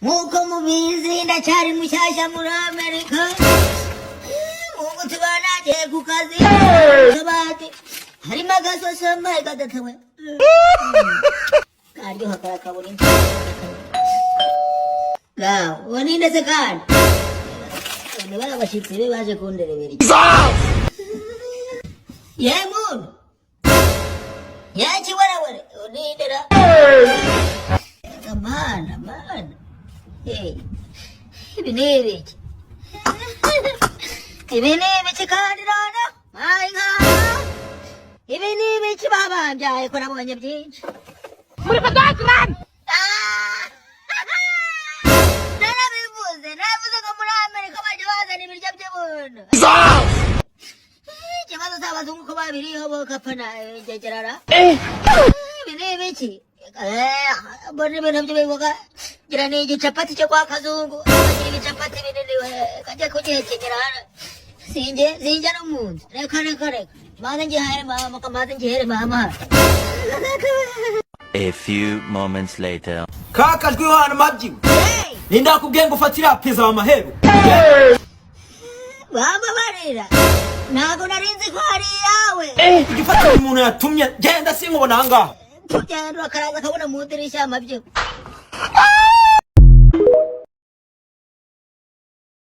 Nk'uko mubizi, ndacyari mushyashya muri Amerika. Mungu tubana, agiye ku kazi, kabati harimo agasosoma kadatewe karyoha, karakabura. Ngaho uwo ninde se? Kandi ni bariya bashyitsi be baje kunderebera iki? Ye muntu yakiwerewere, unindera mana mana. Hey, ibi ni ibiki? Ibi ni ibiki? Kandi noneho mayi nka ibi ni ibiki babambyaye, ko nabonye byinshi? Muri Deutschland! Ah! Narabivuze, narabivuze ko muri Amerika bajya bazana ibiryo by'ubuntu. Ikibazo cy'abazungu ko babiriyeho bokapfa na gegerara. Ibi ni ibiki? Mbona ibintu by'ibiboga, gira ni igicapati cyo kwa kazungu. Bagira ibicapati binini we, kajya kugihekenyera hano. Sinjye sinjya no mu nzu. Reka reka reka, maze ngihere mama, kamaze ngihere mama. A few moments later. Kakajwi hano mabyiwe. Hey! Ninde akubwiye ngo ufatire pizza wa maheru? Bambabarira, ntabwo nari nzi ko ari iyawe. Ujya ufatira umuntu yatumye. Genda, sinkubona ahangaha. Tugenda, akaraza akabona mu idirishya amabyo.